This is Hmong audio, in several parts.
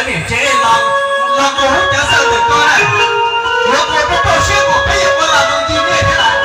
Niam tsev los, los mus hu cov xav ntawm koj na, yuav mus rau rau siab kom peb yuav ua los mus ncig nej thiab lawm.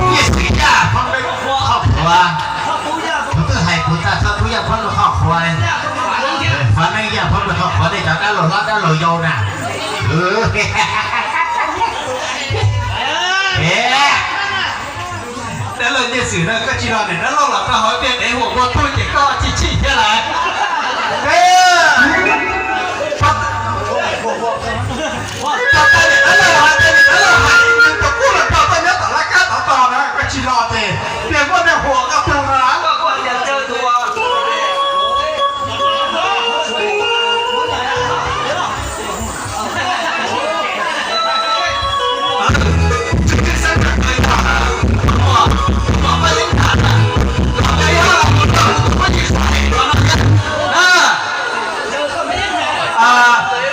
Nyiaj Xwm yaj, phob npej qhuav qhov qhuav, kuv twb hais kuv txaj txhob tub yaj phob npej qhov qhuav, Fav Neeb yaj phob npej qhov qhuav, nej cov dab laug hlob dab laug yau na. Dab laug Nyiaj Xwm na, koj tsis los niam dab laug los rau hauv tiaj dev huam npua tuag ces koj tsis chim thiab lawm. Tau niam dab laug hais, niam dab laug hais, nws tus kub los rau koj nyob tom laj kab tod tog na, koj tsis los ces tias muaj neeg huam koj tuag no na.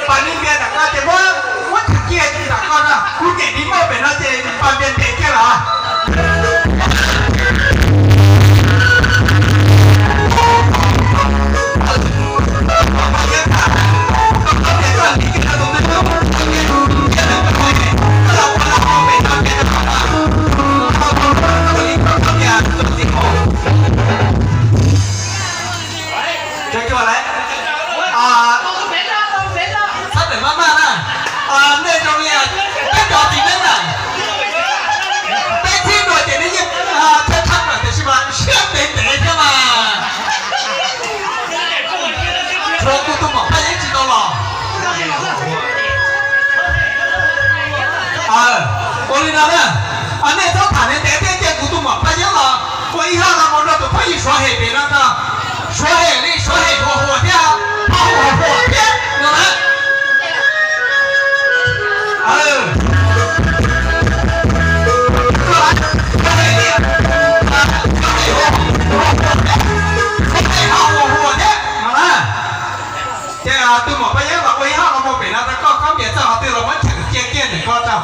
Pas Npias ntawm koj ces muab, muab tsis kiag ntawm koj no, kuv niam tij muaj pem no ces Pas Npias ntes kiag los. Cov cua lawm. Txhob tawm maj maj na. Nej zoo li peb cov txiv neeb na, peb txhib dua ces nej yeej thawj thawj lawm tiam sis mas siab ntev ntev thiab mas. Tshuav kuv tus muam Paj Yeeb tsis tau los. Ua li no na, nej txhob tham ntev ntev thiab, cia kuv tus muam Paj Yeeb los ua ib haj no mus nrog tus phooj ywg Suav Hem pem no tso. Suav Hem li Suav Hem huam huam thiab, ho huam huam thiab no na. Ces tus muam Paj Yeeb los ua ib haj no mus pem no rau koj, koj piav txog qhov twg los muab cheem cia kiag ntawm koj tso.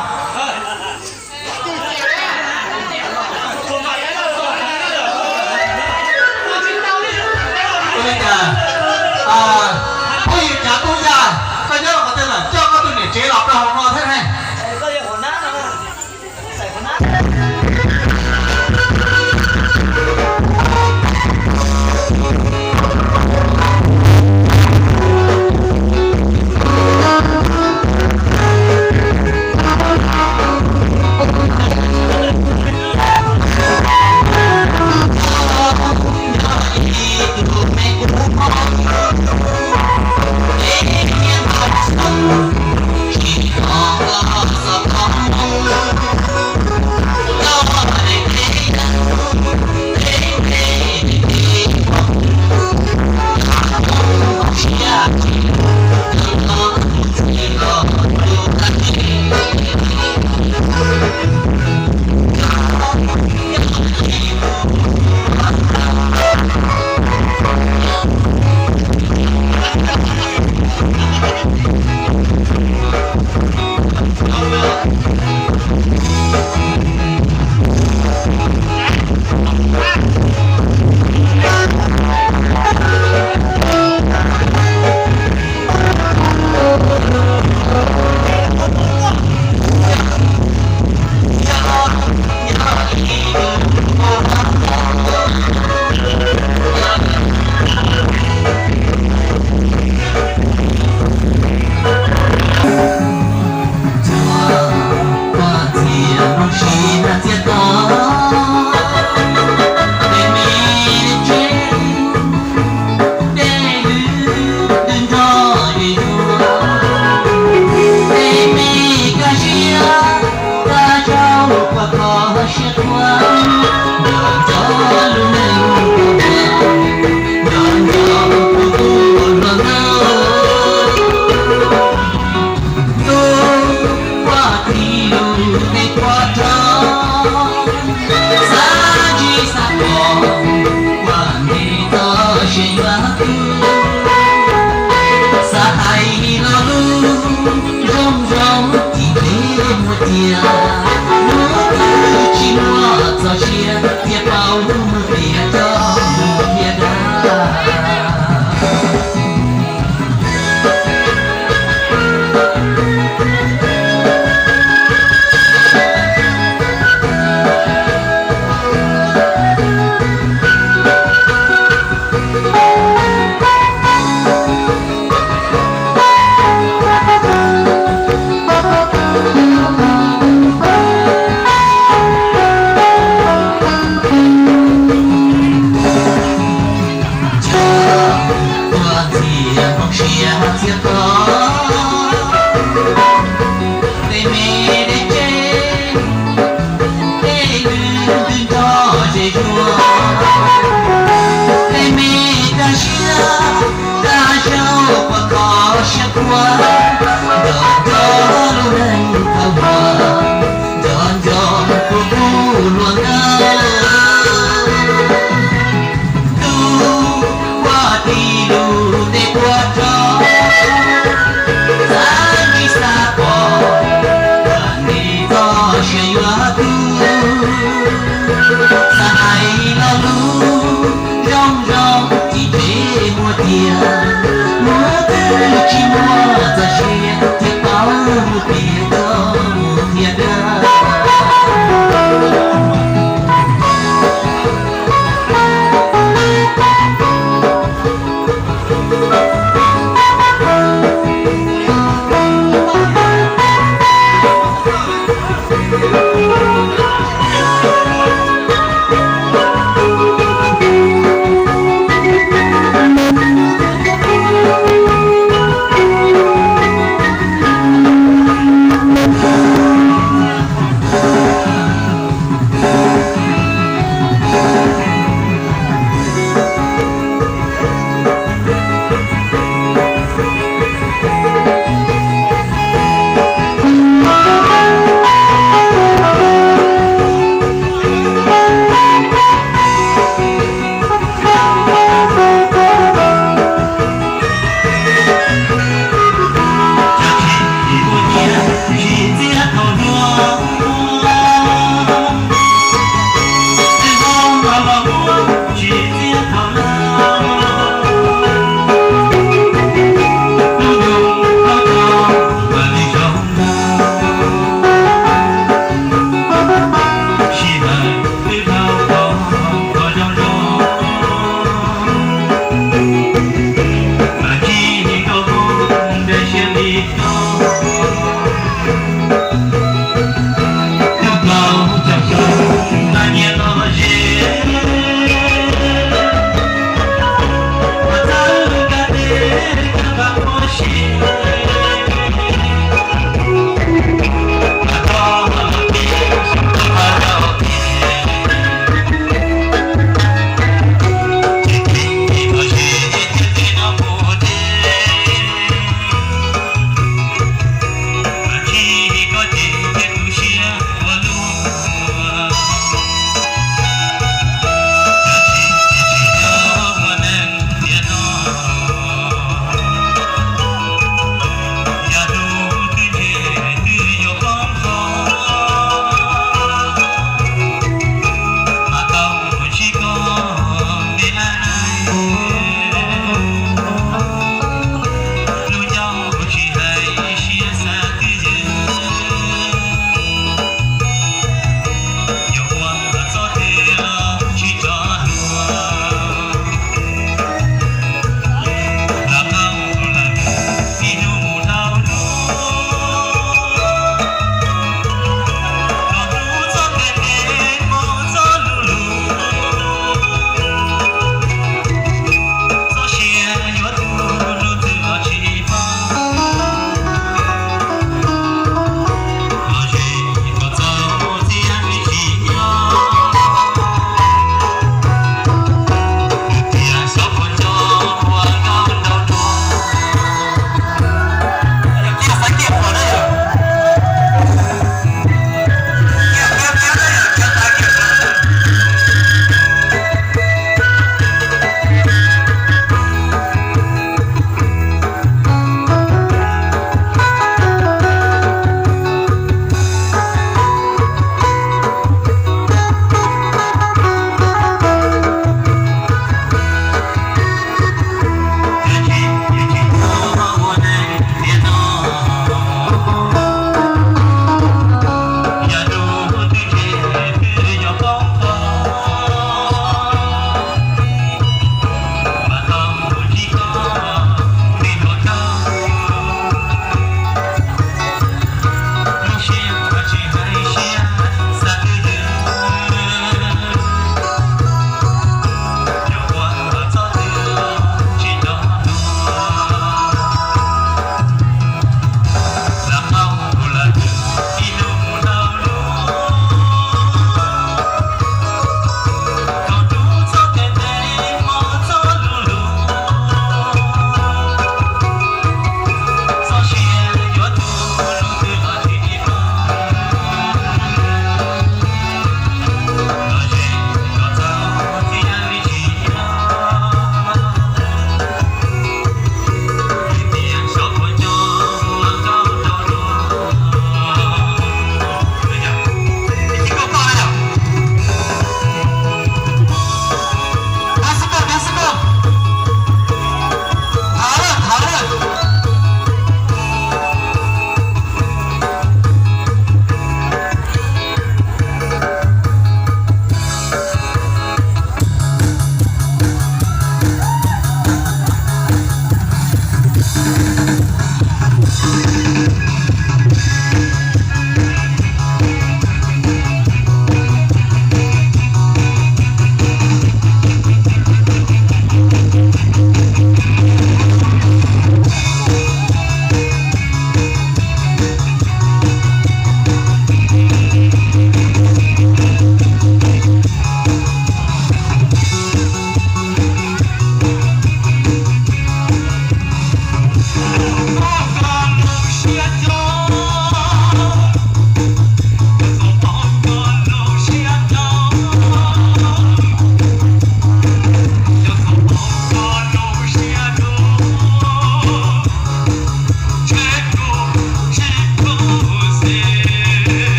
Ua li cas, phooj ywg Cav Tub Yaj, koj nyob rau qhov twg lawm, coj koj tus niam tsev los rau hauv no thiab ne.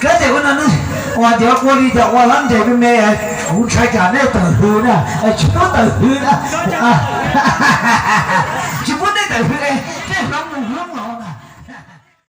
Kab tias ua no ne, ua tias ua li cas ua lab nres me me, kuv ntshai tsam nej tawm hws na, tsis pub tawm hws na. Tsis pub nej tawm hws.